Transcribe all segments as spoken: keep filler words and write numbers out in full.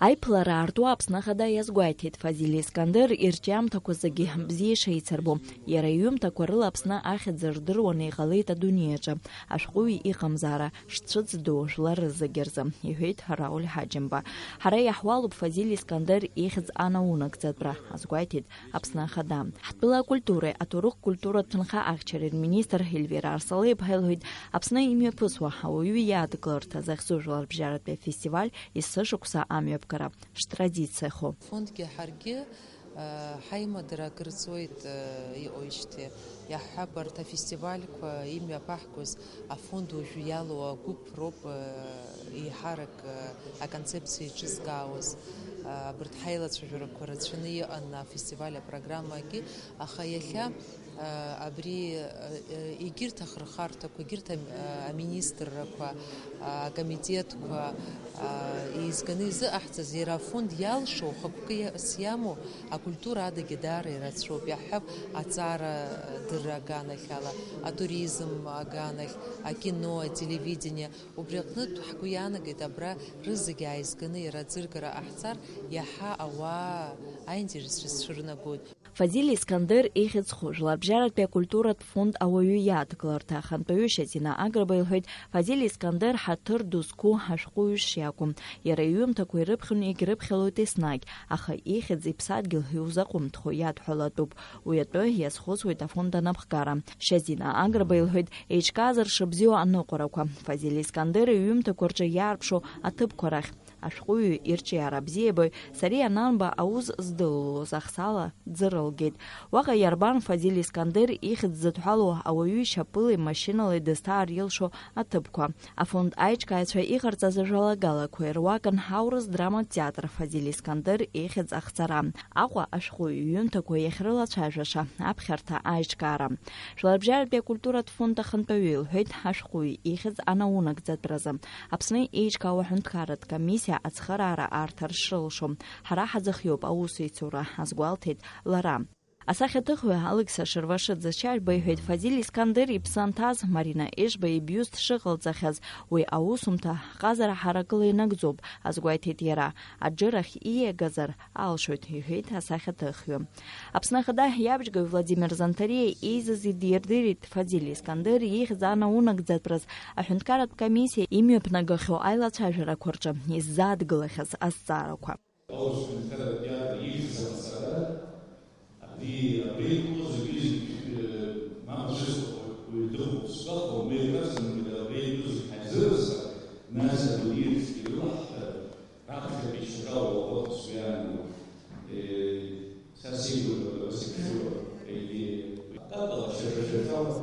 Аиԥылара аарту Аԥсны Ахада иазгәеиҭеит Фазиль Искандер ирҿиамҭақәа зегьы бзиа ишеицырбо. Иара иҩымҭақәа рыла Аԥсны ахьӡ рдыруаны иҟалеит адунеи аҿы. Ашәҟәыҩҩы иҟамзаара шцәыӡду жәлар зегьы рзы, иҳәеит Рауль Ҳаџьымба. Ҳара иаҳуалуп Фазиль Искандер ихьӡ анаунагӡатәра, азгәеиҭеит Аԥсны Ахада. Ҳтәыла акультуреи аҭоурых культуратә ҭынха ахьчареи рминистр Ельвира Арсалиаԥҳа илҳәеит, Аԥсны имҩаԥысуа ауаҩы иадгыларҭа захьӡу жәларбжьаратәи афестиваль есышықәса амҩаԥгара штрадициахо. Фондгьы ҳаргьы, э, ҳаимадара акыр ҵуеит, э, иҟоижьҭеи. Иаҳҳәап, арҭ афестивальқәа имҩаԥаҳгоз афонд уажәы иалоу агәыԥ роуп, э, еиҳарак, э, аконцепциа еиҿызкаауаз. Э, абарҭ ҳаилацәажәарақәа рацәаны иҟан афестиваль апрограммагьы, аха иахьа, э, абри, э, э, егьырҭ ахырхарҭақәа, егьырҭ ам-, э, аминистррақәа, э, акомитетқәа, э, еизганы изыҟаҳҵаз, иара афонд иалшо, хықәкы иа-, с иамоу акультура адагьы даара ирацәоуп. Иаҳҳәап, аҵара дырра аганахь ала, атуризм аганахь, акино, ателевидение. Убри аҟнытә ҳгәы иаанагеит, абра рызегьы ааизганы иара аӡыргара ҟаҳҵар, иаҳа ауаа аинтерес рыцәырнагоит. Фазиль Искандер ихьӡ зху Жәларбжьаратәи акультуратә фонд ауаҩы иадгыларҭа ахантәаҩы Шьазина Агрба илҳәеит, Фазиль Искандер ҳаҭыр ду зқәу ашәҟәыҩҩы шиакәым. Иара иҩымҭақәа ирыԥхьон, егьрыԥхьалоит еснагь, аха ихьӡ иԥсадгьыл иузаҟәымҭхо иадҳәалатәуп. Уи атәы иазхәыцуеит афонд анапхгара. Шьазина Агрба илҳәеит, еиҿкаазар шыбзиоу аныҟәарақәа, Фазиль Искандер иҩымҭақәа рҿы иаарԥшу аҭыԥқәа рахь. Ашәҟәыҩҩы ирҿиара абзиабаҩ Сариа Нанба аус здылулоз ахсаала ӡырылгеит. Уаҟа иарбан Фазиль Искандер ихьӡ зыдҳәалоу ауаҩы шьапыли машьынали дызҭаар илшо аҭыԥқәа. Афонд аиҿкааҩцәа иҟарҵаз ажәалагалақәа ируакын аурыс драматә театр Фазиль Искандер ихьӡ ахҵара, Аҟәа ашәҟәыҩҩы иҩымҭақәа иахьрылацәажәаша аԥхьарҭа аиҿкаара. Жәларбжьаратәи акультуратә фонд ахантәаҩы илҳәеит, ашәҟәыҩҩы ихьӡ анаунагӡатәразы Аԥсны еиҿкаау аҳәынҭқарратә комиссиа ацхыраара арҭар шрылшо. Ҳара ҳаӡахиоуп аусеицура, азгәалҭеит лара. Асахьаҭыхҩы Алықьса Шервашиӡе Шьарба иҳәеит, Фазиль Искандер иԥсы анҭаз, Марина Ешба ибиуст шыҟалҵахьаз, уи аусумҭа ҟазара ҳаракыла инагӡоуп, азгәеиҭеит иара. Аџырахь ииагазар алшоит, иҳәеит асахьаҭыхҩы. Аԥсны Ахада иабжьгаҩ Владимир Занҭариа еизаз идирдырит Фазиль Искандер ихьӡ анаунагӡатәраз аҳәынҭқарратә комиссиа имҩаԥнагахьоу аилацәажәарақәа рҿы иззаадгылахьаз азҵаарақәа. Аурыс ҳәынҭқарратә театр ихьӡ аԥҵара, абри, абри иҟоу зегьы, зегьы, э, мап зысҭо уаҩ дыҟоуп сгәахәуан, уи иҟарҵан, абри иҟоу зегьы ҳаизырызар, нас абри ирыцқьа ирылаҳҳәар, раԥхьатәи шьаҿа уаҟәыҵ сгәы иаанагоит. Э, са сигәырӷьоит, ара сыԥшәма, егьи. Акакала шьаҿа-шьаҿала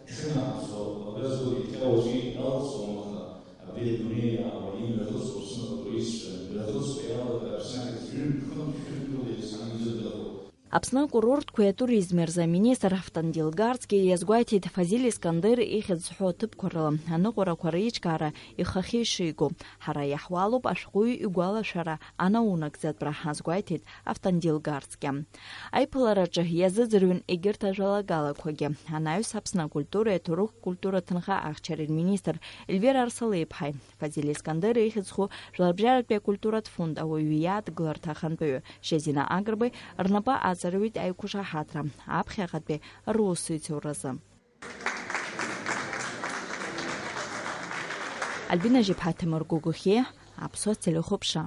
ишынаҳҵо, абра зегьы иахьа уаҵәы иалҵуам, аха абри адунеи аауа имҩахыҵуа снапы исшәан, имҩахыҵуа иалагар Аԥсны ахьӡ ҩынтә-хынтә шәынтәыла иазханы изыргахо. Аԥсны акурортқәеи атуризми рзы аминистр Автандил Гарцкиа иазгәеиҭеит, Фазиль Искандер ихьӡ зҳәо аҭыԥқәа рыла аныҟәарақәа реиҿкаара ихахьы ишиго. Ҳара иаҳуалуп ашәҟәыҩҩы игәалашәара анаунагӡатәра, азгәеиҭеит Автандил Гарцкиа. Аиԥылараҿы иазыӡырҩын егьырҭ ажәалагалақәагьы. Анаҩс Аԥсны акультуреи аҭоурых культура ҭынха ахьчареи рминистр Ельвира Арсалиаԥҳаи Фазиль Искандер ихьӡ зху Жәларбжьаратәи акультуратә фонд ауаҩы иааҭгыларҭа ахантәаҩы Шьазина Агрбеи рнапы аҵарҩит аиқәшаҳаҭра, аԥхьаҟатәи русеицуразы. Альбина Жьыԥҳа, Ҭемыр Гогохиа, Аԥсуа телехәаԥшра.